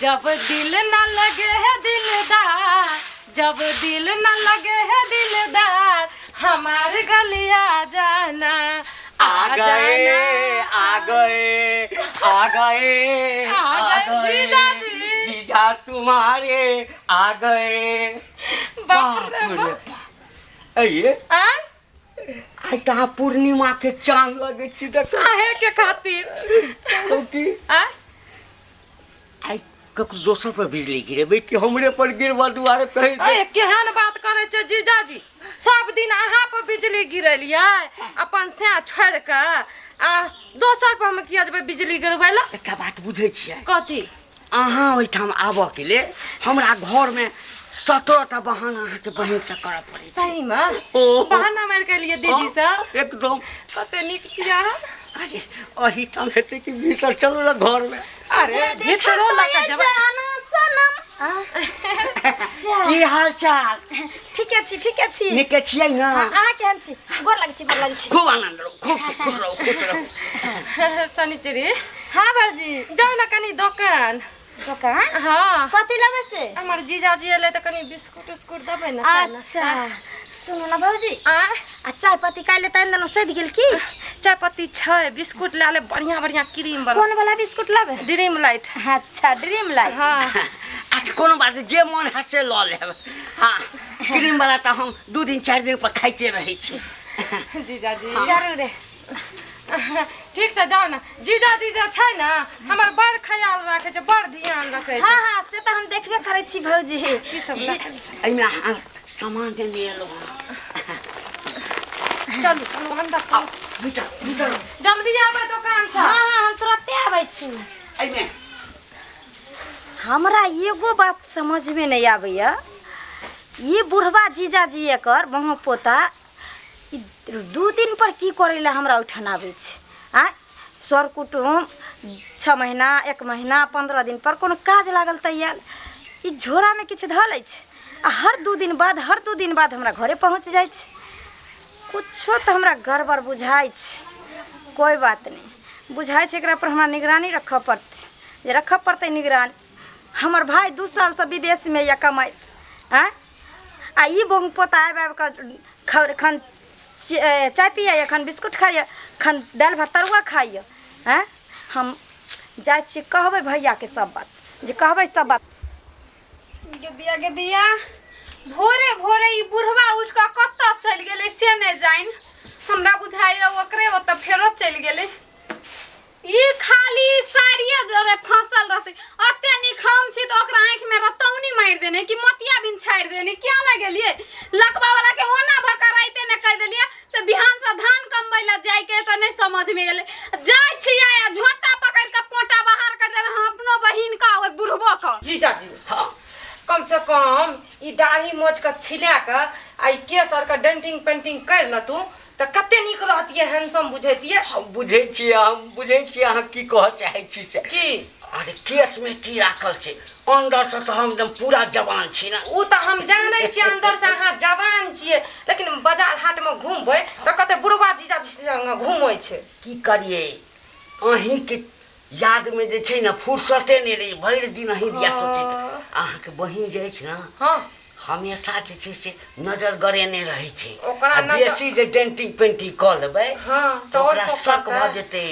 जब दिल न लगे है दिलदार, जब दिल न लगे है दिलदार, हमार गलिया जाना। आ गए, आ गए, आ गए, आ आ गए, गए जीजाजी। जीजा तुम्हारे आ गए। बाप रे बाप रे बाप। बाप। अये आ आइ तऽ अहाँ पूर्णिमा के चांद लगै छी देख। काहे के खातिर? की आ आइ ककरो दोसर पर बिजली गिरेबै कि हमरे पर गिरबऽ दुआरे कहि दे। अरे केहन बात करै छै जीजाजी, सब दिन अहाँ पर बिजली गिरेलियै अपन सैं छोड़ि कऽ, आ दोसर पर हम किया जेबै बिजली गिरबै लए? एकटा बात बुझै छियै? कथी? अहाँ ओहिठाम आबऽके लेल हमरा घरमे 17टा बहाना अहाँके बहिनसँ करऽ पड़ै छै। सहीमे? ओ। बहाना मारि के एलियै दीदी से? एकदम। कते नीक छियै अहाँ। अरे एहिठाम हेतै कि भीतर चलू ने घरमे। अरे भीतरो लऽ कऽ जेबै। जाना सनम आ, की हाल चाल? ठीके छी, ठीके छी। नीके छियै ने? हाँ, अहाँ केहन छी? गोर लगै छी, गोर लगै छी। खूब आनंद रहू, खूब से खुश रहू, खुश रहू। शनिचरी। हाँ भौजी। जाउ ने कनी दोकान। दोकान? हाँ। कथी लेबै से? हमर जीजाजी एलै तऽ कनी बिस्कुट उस्कुट देबै ने चाय ने। अच्छा सुनू ने भौजी। आ? आ चाय पत्ती काल्हि तऽ आनि देलहुँ, सधि गेल की? चाय पत्ती छै, बिस्कुट लए ले बढ़िया बढ़िया क्रीम वाला। कोन वाला बिस्कुट लेबै? Dream light. अच्छा ड्रीम लाइट। हाँ। अच्छा कोनो बात नहि, जे मन हैत से लऽ लेब। हाँ क्रीम वाला तऽ हम 2 दिन 4 दिन पर खाइते रहै छी। जीजाजी। जरूर। ठीक छै जाउ ने। जीजाजी जे छै ने हमर बड़ ख्याल राखै छै, बड़ ध्यान रखै छै। हाँ हाँ से तऽ हम देखबे करै छी भौजी। की सब ई, राखै? एहिमे अहाँ सामान नहि एलहुँ हँ। चलू चलू अंदर चलू। भीतर भीतर। जल्दी आबै दोकान से। हाँ हाँ हम तुरंते आबै छी। एहिमे हमरा एगो बात समझमे नहि आबैया, ई बुढ़बा जीजाजी एकर बहु पोता ई 2 दिन पर की करै लए हमरा ओहिठाम आबै छै? आँय सर कुटुम 6 महीना 1 महीना 15 दिन पर कोनो काज लागल तऽ आयल, ई झोरामे किछु धऽ लै छै आ हर 2 दिन बाद, हर 2 दिन बाद हमरा घरे पहुँच जाइ छै। कुछो तऽ हमरा गड़बड़ बुझाइ छै। कोइ बात नहि बुझाइ छै, एकरा पर हमरा निगरानी रखऽ पड़तै, जे रखऽ पड़तै निगरानी। हमर भाय 2 सालसँ विदेशमे यऽ कमाइत, आँय आ ई बहु पोता आबि आबि कऽ खन चाय पियैए, खन बिस्कुट खाइए, खन दालि भात तरुआ खाइए। आँय हम जाइ छियै कहबै भैयाके सब बात, जे कहबै सब बात। गेदिया गेदिया भोरे भोरे ई बुढ़वा उठि कऽ कतऽ चलि गेलै से नहि जानि, हमरा बुझाइए ओकरे ओतऽ फेरो चलि गेलै। ई खाली साड़िये जोरे फंसल रहतै, अते नीक हम छी तऽ ओकरा आँखिमे रतौनी मारि देने कि मोतिया बिन छाड़ि देने। किया नहि गेलियै लकबा वाला के ओना भऽ कऽ राइते ने कहि देलियै से बिहानसँ धान कमबै लए जाइके, तऽ नहि समझमे एलै। जाइ छियै आ झोंटा पकड़ि कऽ पोटा बाहर करि देबै हम अपनो बहिनके आ ओहि बुढ़बोके। जीजाजी हाँ। कम से कम ई दाढ़ी मोछ के छिला कऽ आ ई केश आर के डेंटिंग पेंटिंग करि लेतू तऽ कते नीक रहतियै, हैंडसम बुझैतियै। हम बुझै छियै, हम बुझै छियै अहाँ की कहऽ चाहै छी से। की? अरे केशमे की राखल छै, अंदरसँ तऽ हम एकदम पूरा जवान छी ने। ओ तऽ हम जानै छियै अंदरसँ अहाँ जवान छियै, लेकिन बाजार हाटमे घुमबै तऽ कते बुढ़वा जीजाजी संगे घुमै छै। की करियै, अहीँके यादमे जे छै ने फुर्सते नहि रहै, भरि दिन अहीं दिया सोचैत। अहाँके बहिन जे अछि ने हाँ हमेशा जे छै से नजर गड़ेने रहै छै। ओकरा आ नजर- बेसी जे डेंटिंग पेंटिंग कऽ लेबै हाँ, तऽ तऽ आओर ओकरा शौक शक भऽ करतै। जेतै।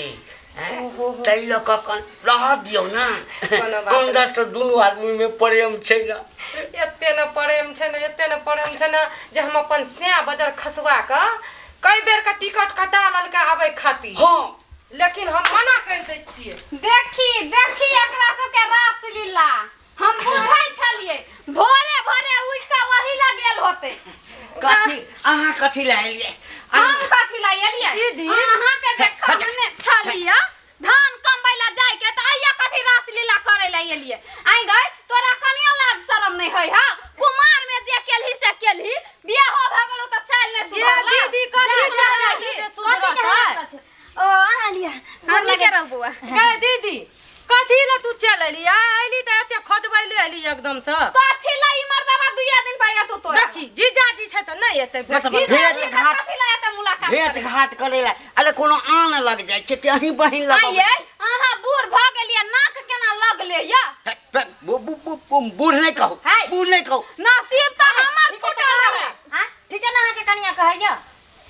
हैं? ओहो हो। ताहि लऽ कऽ कन रहऽ दियौ ने। कोनो बात नहि। अंदरसँ दुनू आदमीमे प्रेम छै ने। एते ने प्रेम छै ने, एते ने प्रेम छै ने जे हम अपन सैं बजर खसवा कऽ कई बेर के टिकट कटा लेलकै आबै खातिर। हँ। लेकिन हम मना कर दै छियै। देखी देखी एकरा सबके रास लीला हम बुझै छलियै, भोरे भोरे उठि कऽ वही लग गेल होतै। कथी अहाँ कथी लए एलियै? हम कथी लए एलियै? दीदी। अहाँके जे कहने छलियै धान कमबै लए जाइके तऽ आइया कथी रास लीला करै लए एलियै? आइ गै तोरा कनियो लाज शरम नहि होइ हौ? कुमार में जे केलही से केलही, बियाहो भऽ गेलौ तऽ चालि नहि सुधरला। दीदी कथी जा, चालि जा, जे कथी सुधरतै? के हाल छै? ओ अहाँ लिअ। हँ, नीके रहू बौआ। गै दीदी कथी लए तू चलि एली? आ एली तऽ एते खोजबै ले एली एकदमसँ। कथी लए ई मर्दबा दुइया दिन पर एतौ तोरा? देखी जीजाजी छै तऽ नहि एतै भेट। मतलब जीजाजी भेट तऽ घाट कथी लए एतै मुलाकात भेट करै? घाट करै लए। अरे कोनो आन लग जाइ छै कि अहीं बहिन लग अबै आइये छी? अहाँ बूढ़ भऽ गेलियै, नाक केना लगले या? हे, हे, बूढ़ नहीं कहू, हाय। बूढ़ नहीं कहू। नसीब तऽ हमर ठीक है फूटल तऽ रहे। हाँ, ठीक है ना, अहाँके कनिया कहैया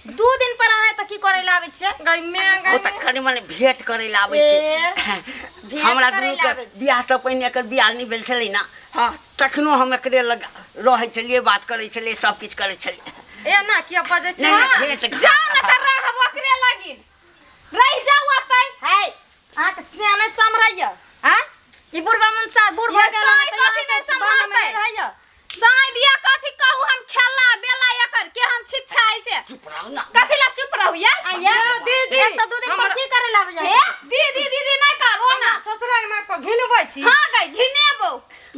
2 दिन पर अहाँ तऽ की करै लए आबै छियै? गई मैं ओ गई तऽ कनि मनि भेंट करै लए आबै ए, छै। भेंट हमरा करै दुनू लए के आबै छै। बियाह से पहिने एकर बियाह नहि भेल छलै ने, हँ तखनो हम एकरे लग रहै छलियै, बात करै छलियै, सब किछु करै छलियै। ए ना किया बजै छै? नहि नहि, भेंट घाट। जाउ ने तऽ रहब ओकरे लगिन, रहि जाउ ओतै। है, अहाँके से नहि सम्हरैया? हाँ, ई बुढ़बा मुनसा बूढ़ भऽ ये गेल अहाँ साँय तऽ कथी अहाँके नहि बान्हमे नहि सम्हरतै? रहैया। साँय दिया कथी कहू, हम खेला बेला एकर केहन छिच्छा है से। चुप रहू ना। कथी ला चुप रहू यार? आ यार दीदी, एक तऽ 2 दिन पर हमरा- की करै लए आबै हे जाय? दीदी दीदी नहि करो ना, ससुराल में पर घिनबै छी। हाँ गई घिनेबो,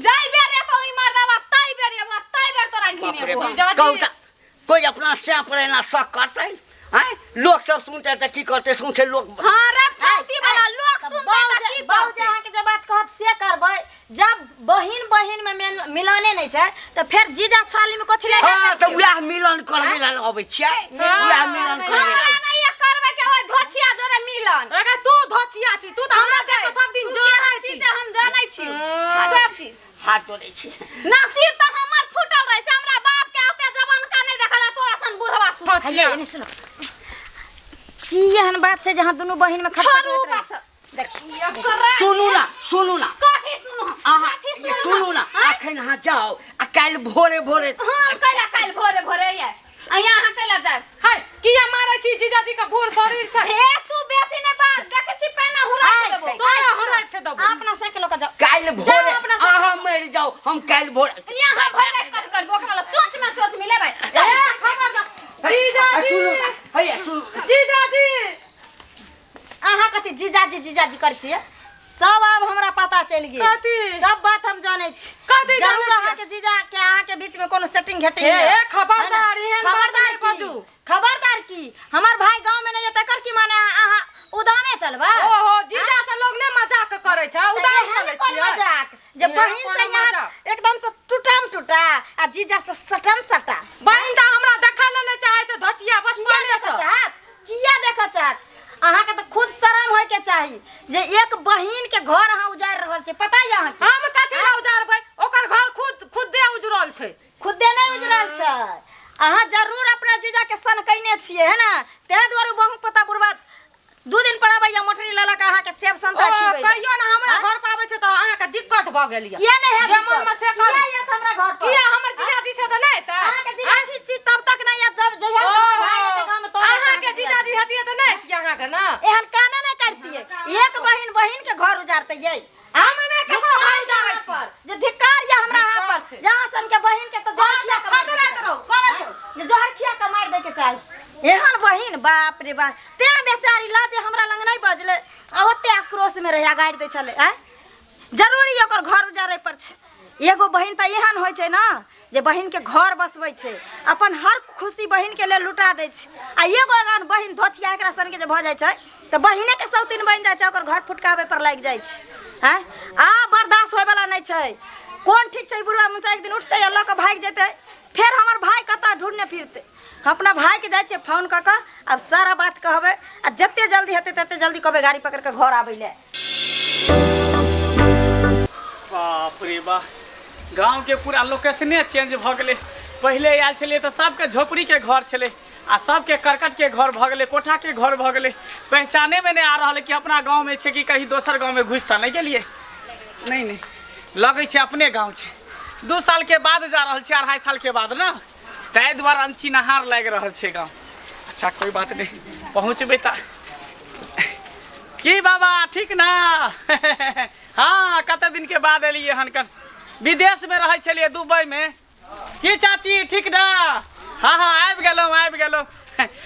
जाई बेर एतौ ई मर्दवा तई बेर एबो, तई बेर तोरा बाप रे घिनेबो। बाप। जीजाजी। कहू तऽ कोइ अपना सैं पर एना शक करतै? आँय, लोक सब सुनतै तऽ की करतै? सौंसे लोक। हाँ रे फौती वाला, लोक तऽ सुनतै बाउ तऽ जे की बाउ जे करतै? अहाँके जे बात कहत से करबै। जब बहिन बहिन में मिलने नहि छै तऽ फेर जीजा छाली में कथी लए? हँ तऽ उएह मिलन करबै लए अबै छियै, उएह मिलन करबै हमरा लए। नहि ये करबै के ओइ धोछिया जोरे मिलन। अगर तू धोछिया छी, तू तऽ हमरा देख के सब दिन तू जरै केहन छी। छी से हम जानै छी हँ। सब चीज। हाथ जोड़ै छी। नसीब तऽ हमर फूटल रहै छै, हमरा बाप के ओते जवानका नहि देखला तोरा सन बुढ़वा सुन। धोछिया। हैया, एने सुनो, की एहन बात छै जे अहाँ दुनू बहिन में खटपट छोड़ू होइत रहै? बात। देख सुनू ना, सुनू ना। कथी सुनू? अहाँ कथी सुनू? सुनू ना, अखन अहाँ जाउ आ काल्हि भोरे भोरे। हम कैला काल्हि भोरे भोरे आय आ यहाँ कैला जायब? हाय, किया मारै छी जीजाजी के? बूढ़ शरीर छै। हे तू बेसी नहि बात, देखै छी पहिना हुराइ देबो। तोरा हुराइ देबो। अहाँ अपना साइकिल लऽ कऽ जाउ। काल्हि भोरे जाउ अपना साइकिल। अहाँ मरि जाउ, हम काल्हि भोरे यहाँ भोरे कट कर ओकरा लग चोंच में चोंच मिलेबै। ए खबरदार जीजाजी। सुनू ना, हैया सुनू। जीजाजी, अहाँ कथी जीजाजी जीजाजी करै छियै? सब आब हमरा पता चलि गेल। कथी? सब बात हम जानै छी। कथी जरूर जानै छियै? अहाँके जीजा के अहाँके बीच में कोनो सेटिंग घेटिंग हे, है। हे, खबरदार, है ना? एहन बात खबरदार नहि की? बाजू। खबरदार की, हमर भाई गांव में नहीं है तकर की माने अहाँ उदामे चलबै? ओहो, जीजा से लोग ने मजाक करै छै, तऽ उदाम एहन चलै कोन छियै। मजाक जे एहन बहिन से कोनो यहाँ मजाक? एकदम से टूटम टूटा आ जीजा से सटम सटा। बहिन तऽ हमरा देखै लए नहि चाहै छै धचिया किया बचपने देखऽ से। चाहत? किया देखऽ चाहत? अहाँके तऽ खुद शरम होय के चाही जे एक बहिन के घर अहाँ उजाड़ि रहल छियै। पता यऽ अहाँके? हम कथी लए उजाड़बै? ओकर घर खुद खुदे उजड़ल छै। खुदे नहि उजड़ल छै, अहाँ जरूर अपना जीजा के सन कैने छियै, है ना? ताहि दुआरे बहु पता बुढ़बा 2 दिन पर आबैया, मोटरी लऽ लऽ कऽ अहाँके सेब संतरा ओ, खिबै लए। कहियो ने हमरा घर पर आबै छै तऽ अहाँके दिक्कत भऽ गेल यऽ। किया नहि हैत जे मनमे दिक्कत? से करू। किया आयत हमरा घर पर? किया हमर जीजाजी छै तऽ नहि एतै? अहाँके जीजाजी छी तब तक नहि आयत, जब जहिया ओ, तक भाई एतै गाँवमे तब अहाँके अहाँके जीजाजी हेतियै तऽ नहि एतियै अहाँके ने? एहन कामे नहि करतियै। एक बहिन बहिन के घर उजाड़तै यै? हम नहि ककरो घर उजाड़ै छी। पर जे धिक्कार ये हमरा अहाँ धिक्कार पर छै। जहाँ सन के बहिन के तऽ जहर हँ, खिया तऽ के मारि खगड़ैत दैके रहू, करैत रहू। जे जहर खिया के मारि दैके चाही एहन बहिन। बाप रे बाप, तें बेचारी लाजे हमरा लग नहि बजलै आ ओते आक्रोश में रहे, गारि दै छलै। आँय, जरूरी ओकर घर उजाड़ै पर छै। एगो बहिन तऽ एहन होइ छै ने जे बहिन के घर बसबै छै, अपन हर खुशी बहिन के लेल लुटा दै छै, आ एगो एहन बहिन धोचिया एकरा सनके जे भऽ जाइ छै तऽ बहिने के सौतीन बनि जाइ छै, ओकर घर फुटकाबै पर लागि जाइ छै। आँय, आ बर्दाश्त होइवला नहि छै। कोन ठीक छै, बुढ़वा मुसा एक दिन उठतै आ लऽ कऽ भागि जेतै, फेर हमर भाय कतऽ ढूँढने फिरतै? हम अपना भायके जाइ छियै फोन कऽ कऽ आब सारा बात कहबै आ जते जल्दी हेतै तते जल्दी कहबै गाड़ी पकड़ि कऽ घर आबै लए। बाप रे बा, गाँवके पूरा लोकेशने चेंज भऽ गेलै। पहिले आयल छलियै तऽ सबके झोपड़ीके घर छलै, आ सबके करकटके घर भऽ गेलै, कोठाके घर भऽ गेलै। पहचानेमे नहि आ रहल है कि अपना गाँवमे छै कि कहीं दोसर गाँवमे घुसि तऽ नहि गेलियै। नहि नहि, लगै छै अपने गाँव छै। 2 सालके बाद जा रहल छै, 2.5 सालके बाद ने, ताहि दुआरे अनचिन्हार लागि रहल छै गाँव। अच्छा कोइ बात नहि, पहुँचबै तऽ की बाबा ठीक ना? हाँ, कते दिन के बाद एलियै हन, कन विदेशमे रहै छलियै दुबईमे। की चाची ठीक ना? हाँ हाँ, आबि गेलहुँ आबि गेलहुँ,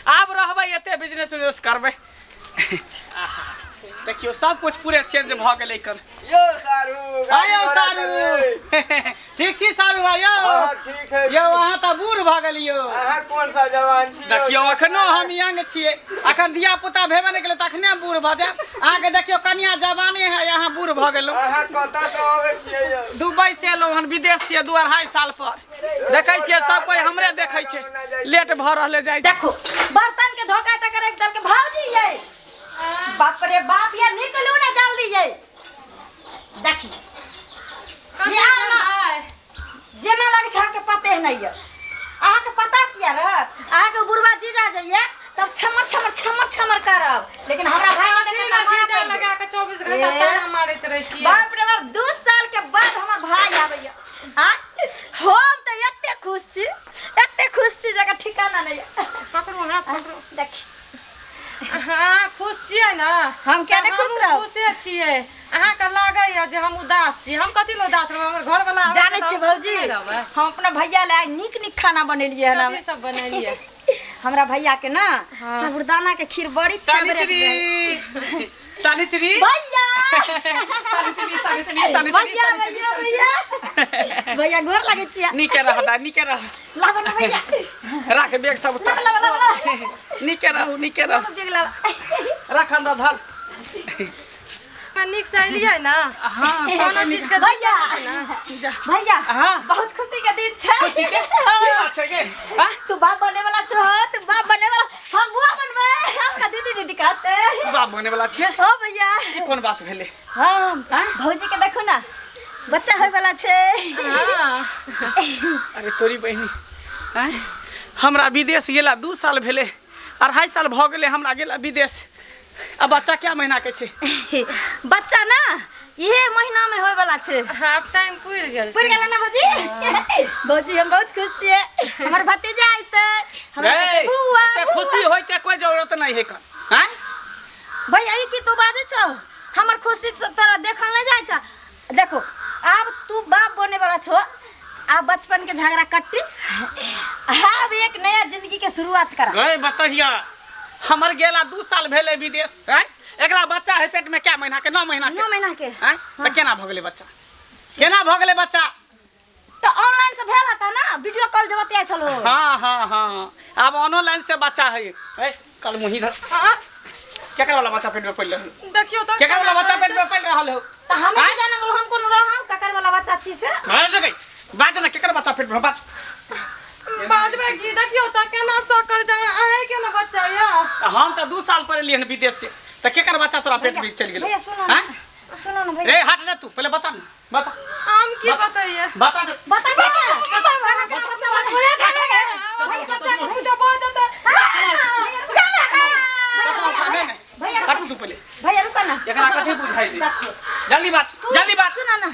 आब रहबै एते, बिजनेस उजनेस करबै। आहा, देखियौ सब कुछ पूरे चेंज भऽ गेलै कन। यौ सारू, हाँ गाड़ी यौ घोड़ा सारू चलबै। ठीक छी सारू भाई यौ? हाँ, ठीक है। यौ अहाँ तऽ बूढ़ भऽ गेलियौ। अहाँ कोन सा जवान छी यौ? देखियौ अखनो हम यंग छियै, अखन धिया पुता भेबे नहि केलै तखने हम बूढ़ भऽ जायब। अहाँके देखियौ कनिया जवाने है, अहाँ बूढ़ भऽ गेलहुँ। अहाँ कतऽ से अबै छियै यौ? दुबई से एलहुँ हन, विदेश से 2-2.5 साल पर। देखै छियै सब कोइ हमरे देखै छै, लेट भऽ रहलै जाइ। देखो बर्तन के धोखा तक रख दल के भौजी ये, बाप रे बाप, ये निकलू ना जल्दी ये। देखी ये आओ ना, अहाँके पते नहि यऽ। अहाँके पता किया रहत? अहाँके बुढ़वा जीजा जइए तब छमर छमर छमर छमर करब, लेकिन हमरा भाई के अथी देखत ला तऽ मारा जीजा पड़ि लगा के 24 घंटा ए। ताना मारैत रहै छियै। बाप रे बाप, 2 साल के बाद हमर भाई आबैया। आ हम तऽ एते खुश छी, एते खुश छी जकर ठिकाना नहि यऽ। पकड़ू हाथ पकड़ू। देखी अहाँ खुश छियै ने? हम किया नहि तऽ खुश हमहूँ रहब? खुशे छियै। अहाँके लागैया जे हम उदास छी, हम कथी लए उदास रहबै? हमर घरवला आबै छै जानै तऽ छियै हम खुश भौजी, नहि रहबै? हम अपना भैया लए आइ नीक नीक खाना बनेलियै हन। कथी सब बनेलियै? हमरा भैया के ना साबुदाना के खीर बड़ी फेवरेट रहे। सानिचरी सानिचरी भैया सानिचरी सानिचरी सानिचरी। भैया भैया भैया भैया गोर लागै छियै। नीके रह दा, नीके रह। लाबो ना भैया। राख बैग सब उतार। लाबो लाबो लाबो। नीके रहू, नीके रहू। लाबो बैग लाबो। राख अंदर धर। अहाँ नीक से एलियै ना? हाँ, सब कोनो नीक। चीज के भैया जा। भैया हाँ। बहुत खुशी के दिन छै। खुशी के की बात छै गे? हाँ? तू बाप बने वाला छो, तू बाप बने वाला, हम बुआ बनबै, हमरा दीदी दीदी कहते। बाप बने वाला छियै? हो भैया। ई कोन बात भेलै? हाँ भौजी के देखो ना बच्चा होय वाला छै। हाँ। अरे तोरी बहिनी, आँय, हमरा विदेश गेला 2 साल भेलै, 2.5 साल भऽ गेलै हमरा गेला विदेश। आ बच्चा क्या महीना के छै? बच्चा ना इहे महीना में होय वाला छै। हाँ, आब टाइम पुरि गेल। पुरि गेलै ना भौजी? भौजी हम बहुत खुश छियै, हमर भतीजा अयतै, हमरा रे, कहतै, बुआ एते खुशी होय के कोई जरूरत नहीं है कन। आँय? भैया ई की तू बाजै छौ? हमर खुशी से तोरा देखल नहीं जाइ छौ। देखो आब तू बाप बने वाला छो, आब बचपन के झगड़ा कट्टिस, आब एक नया जिंदगी के शुरुआत करा। गए बतहिया, हमर गेला 2 साल भेलै विदेश, आँय, एकरा बच्चा है पेट में क्या महीना के? 9 महीना के। 9 महीना के। आँय, तऽ केना भऽ गेलै बच्चा? केना भऽ गेलै बच्चा? तऽ ऑनलाइन से भेल हता ना, वीडियो कॉल जब बतियाइ छलो। हाँ हाँ हाँ, आब ऑनलाइन से बच्चा है। ए कल मुही धर। हाँ। केकर वाला बच्चा पेट में पड़ि रहल? देखियौ तऽ केकर वाला बच्चा पेट में पड़ि रहल हो? तऽ हमे आँय? की जाने गेलहुँ, हम कोनो रहौ ककर वाला बच्चा छी से। बाज गई, बाज ना, केकर बच्चा पेट में बाज। बाजबै की? देखियौ तऽ केना सकल जा अहे के ने बच्चा यऽ। हम तऽ 2 साल पर एलियै हन विदेश से, तऽ केकर बच्चा तोरा पेट में चलि गेलै? भैया सुनो ना, आँय? सुनो ना भैया। रे हट ना तू, पहिले बता ना, बता। हम की बतैयै? बता दे। बता दे ना, बता ना, केना बच्चा बच्चा। पूजा बहुत जेतै। चश्मा उठा, नहीं नहीं, भैया हट तू पहिले। भैया रुका ना। एकरा कथी बुझाइ दे? देखो। जल्दी बाज, जल्दी बाज। सुना ना,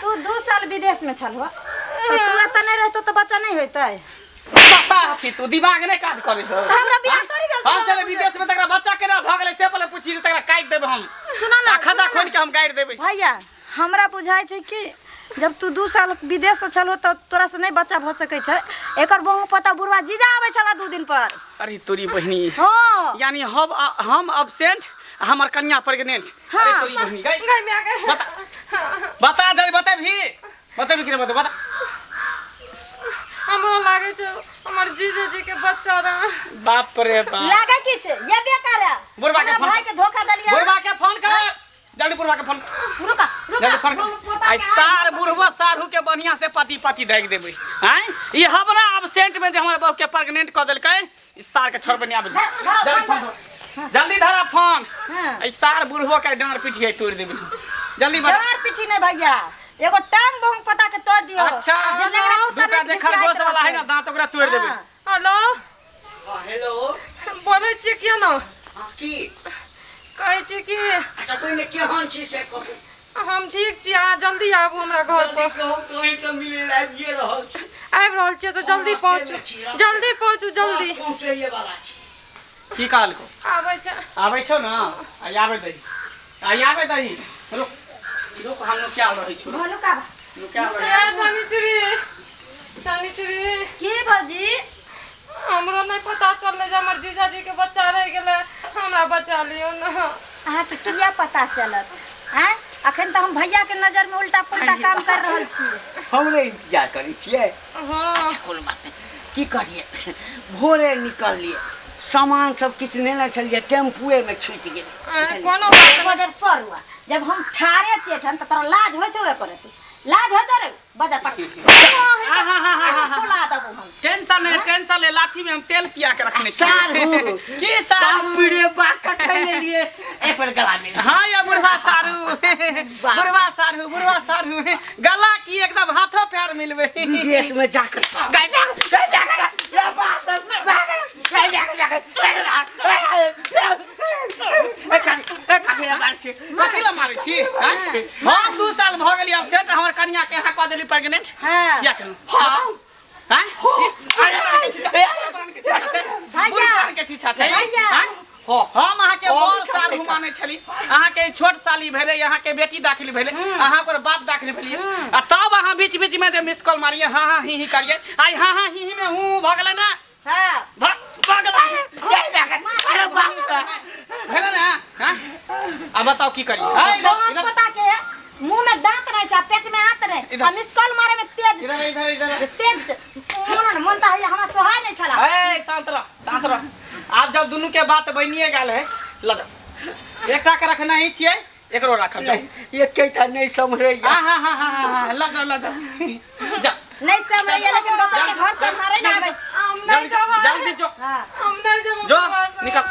तू 2 साल विदेश में छल हो, तो तू एतऽ नहि रहितो तऽ बच्चा नहि होइतै। पता छी तू दिमाग नहि काज करै हो। हमरा बियाह थोड़ी भेल हम छल। चले विदेश में तकरा बच्चा केना भऽ गेलै से पहिले पूछी, तकरा काटि देबै हम। सुना ना, आ खदा सुना ना। खोलि के हम गाड़ि देबै। भैया हमरा बुझाइ छै कि जब तू 2 साल विदेश से छल हो तऽ तोरा से नहि बच्चा भऽ सकै छै। एकर बहु पता बुढ़वा जीजा आबै छला 2 दिन पर। अरे तोरी बहिनी, हाँ। यानी हम अब्सेंट, हमर कन्या प्रेग्नेंट। हाँ। अरे तोरी बहिनी गई। गई माय गई। बता बता जल्दी, बतेबही बतेबही कि नहि बतेबही? बता। हमरा लागै छै हमर जीजाजी के बच्चा रहे। बाप रे बाप। लागे की छै? ये बेकार है। बुढ़वा के हमरा फोन भाई के धोखा देलियै। बुढ़वा के फोन कर, जल्दी बुढ़वा के फोन कर। रुका रुका, जल्दी फोन कर। पोता आई के सार बुढ़वा सारू के बढ़िया से पति पति दागि देबै। आँय, ई हमरा एब्सेंट में जे हमर बहू के प्रेग्नेंट कऽ देलकै, ई सार के छोड़बै नहि आबै। धर, जल्दी फोन फोन धर, जल्दी धरा फोन। हाँ। ई सार बुढ़वा के डाँड़ पीठी तोड़ि देबै। जल्दी बता। डाँड़ पीठी नहि भैया, एगो टांग बहु पता के तोड़ दियो। अच्छा, जे नेंगरा कुत्ता दूटा नहि जे खरगोश वाला है ना दांत, ओकरा तोड़ि देबै। हाँ। हेलो। हाँ, हेलो। बोलै छियै किया ना? हाँ, की कहै छी कि अच्छा पहिने केहन छी से कहू। हम ठीक छी, अहाँ जल्दी आबू हमरा घर जल्दी पर। कहू, कहीं तऽ मिलै लए आबिए रहल छी। आबि रहल छियै तऽ जल्दी रास्तेमे पहुँचू, छी, रास्तेमे। जल्दी पहुँचू, जल्दी। पहुँचैए वाला छी। की कहलको? आबै छै। आबै छौ ना? आइ आबै दही, आइ आबै दही। रुक रुक, हम नुकायल रहै छी। रुक, भलुका नुकायल रहै ए सनिचरी, सनिचरी। की भौजी? हमरो नहि पता चललै जे हमर जीजाजी के बच्चा रहि गेलै, हमरा बचा लियौ ना। अहाँके किया पता चलत? आँय, अखन तऽ हम भैया के नजर में उल्टा पुल्टा काम कर रहल छी। हमरे इंतजार करै छियै? हाँ। अच्छा कोनो बात नहि, की करियै, भोरे निकललियै, सामान सब किछु नेने छलियै, टेम्पुएमे छूटि गेलै। आँय, कोनो बात नहि। बजर पर हुआ, जब हम ठाड़े छियै एठन तऽ तोरा लाज होइ छौ एको रत्ती? लाज होइ छौ रे? बजर पर फुला देबौ हम। टेंशन नहीं, टेंशन ले, लाठी में हम तेल पिया के रखने छियै। सारू। की सारू? बाप रे बाप, कखन एलियै? एक बेर गला मिल। हाँ या बुढ़वा सारू, बुढ़वा सारू, बुढ़वा सारू, गला की एकदम हाथों पैर मिलबै। विदेश में जाकर कथी लए मारै छी? आँय? हम 2 साल भऽ गेली, आब सेट हमर कनिया के यहाँ कऽ देली प्रेग्नेंट। हाँ। किया केलहुँ? आँय? भैया। के चीछा छै। भैया। आँय? हम अहाँके बड़ साल घुमाने छली, अहाँके छोट साली भेलै, अहाँके बेटी दाखिल भेलै, अहाँ ओकर बाप दाखिल भेलियै, आ तब अहाँ बीच बीच में जे मिस कॉल मारियै, हाँ हाँ ही ही करियै, आइ हाँ हाँ ही ही में हूँ हूँ भऽ गेलै ने, हाँ भऽ गेलै, भेलै ने? हाँ? आब बताउ की करियै? है, इधर दांत इधर पता के मुंह में दांत नहीं छै, पेट में आंत नहीं, इधर। आ मिस कॉल मारे में तेज इधर छै। इधर इधर तेज छै। मन मन तऽ हैया हमरा सोहाय नहीं छला। ए शांत रह, शांत रह। आब जब दुनू के बात बनिए गेल है, ल जाओ, एकटा के रखना ही छियै, एकरो राखब, जाओ। एकेटा नहीं सम्हरैया। हाँ हाँ हाँ हाँ हाँ हाँ, ल जाओ, ल जाओ, जा। नहीं समझैया, लेकिन दोसर के घर सम्हारे नहीं आबै छै। हम नहीं जल्दी जो, जेबै। जल्दी जो। हाँ। हम नहीं जेबै जो बुढ़वा संगे। निकल।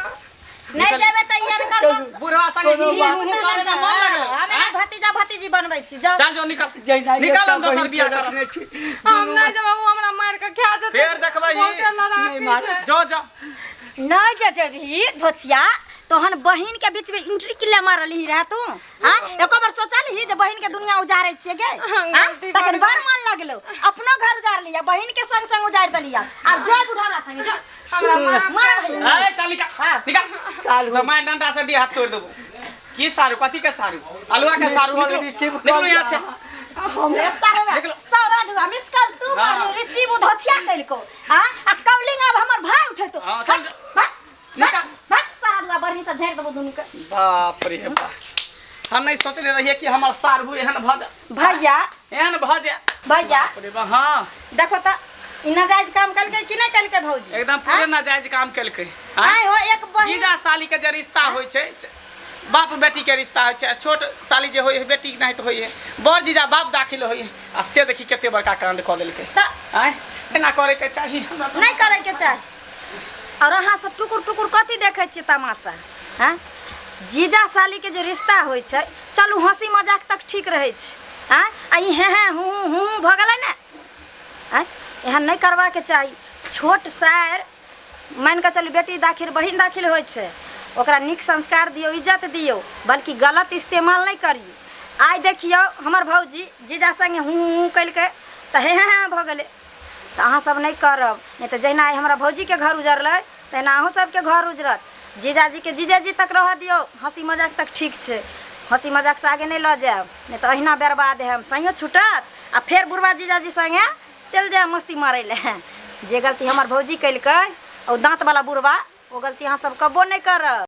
नहीं जेबै तऽ ई अनकर बुढ़वा संगे ही ही हूँ हूँ करे में मन लगल। हम एना भतीजा भतीजी बनबै छी, जाओ। चल जो, निकल जहिना निकल, हम एकटा दोसर बहिन बियाह के करब। रखने छी। हम नहीं जेबै, ओ हमरा मारि के खा जेतै। फेर देखबै ही। बहुते लड़ाकी नहीं मारत। छै। जो जो। नहीं जे जेबही धोचिया, तोहन बहिन के बीच में एंट्री किला मारलही रहे तू? हाँ, एको बार सोचलही जे बहिन के दुनिया उजारै छियै गे? हाँ, हाँ? गलती तखन कर बड़ मन लगलो, अपनो घर उजार लिया, बहिन के संग संग उजार देलिया। आब जो बुढ़ारा संगे जो। हमरा माफ मार भैया। ए चल निकल। हाँ। निकल। सालू। तो मैं डंडा से डी हाथ तोड़ देबो। की सारू? कथी के सारू? अलुआ के सारू। मिस कॉल निकलो, रिसीव निकलो यहाँ से। सारा सारा दुआ मिस कॉल तू हाँ। मारलू, रिसीव धोचिया कइलको। हां, आ कॉलिंग अब हमर भाई उठेतो। हाँ, चल। निकल। भाग, सारा दुआ बढ़ी से झाड़ि देबो दुनू के। बाप रे बाप, हम नहीं सोचने रहिए कि हमर सारू एहन भऽ जाए, भैया, एहन भऽ जाए। भैया। बाप रे बाप, हाँ। देखो त ई नाजायज काम कलकै कि नहीं कलकै भौजी? एकदम पूरे नाजायज काम केलकै। आय हो एक बहिन जीजा साली के जे रिश्ता होइ छै, बाप बेटी के रिश्ता होइ छै, छोट साली जे होइ है बेटी के नाहित होइ है, बड़ जीजा बाप दाखिल होइ है, आ से देखी कते बड़का कांड कऽ देलकै। त आँय, एना करे के चाही हमरा तऽ? नहीं करे के चाही। और अहाँ सब टुकुर टुकुर कथी देखै छियै तमाशा? हाँ, जीजा साली के जे रिश्ता होइ छै, चलू हंसी मजाक तक ठीक रहै छै। हाँ, आ ई हें हें हूँ हूँ हूँ भऽ गेलै ने? आँय, एहन नहीं करबाके चाही। छोट सार मानि कऽ चलू बेटी दाखिल बहिन दाखिल होइ छै, ओकरा नीक संस्कार दियौ, इज्जत दियौ, बल्कि गलत इस्तेमाल नहि करियौ। आइ देखियौ हमर भौजी जीजा संगे हूँ हूँ कयलकै तऽ हे हें हें भऽ गेलै। तऽ अहाँ सब नहि करब, नहि तऽ जहिना आइ हमरा भौजीके घर उजरलै तहिना अहूँ सबके घर उजरत। जीजाजीके जीजेजी तक रहऽ दियौ, हँसी मजाक तक ठीक छै, हँसी मजाकसँ आगे नहि लऽ जायब, नहि तऽ अहिना बर्बाद हैब। सहियो छूटत आ फेर बुढ़बा जीजाजी संगे चलि जायब मस्ती मारै लए। जे गलती हमर भौजी कयलकै ओ दाँतवला बुढ़बा, ओ गलती अहाँ सब कबो नहि करब।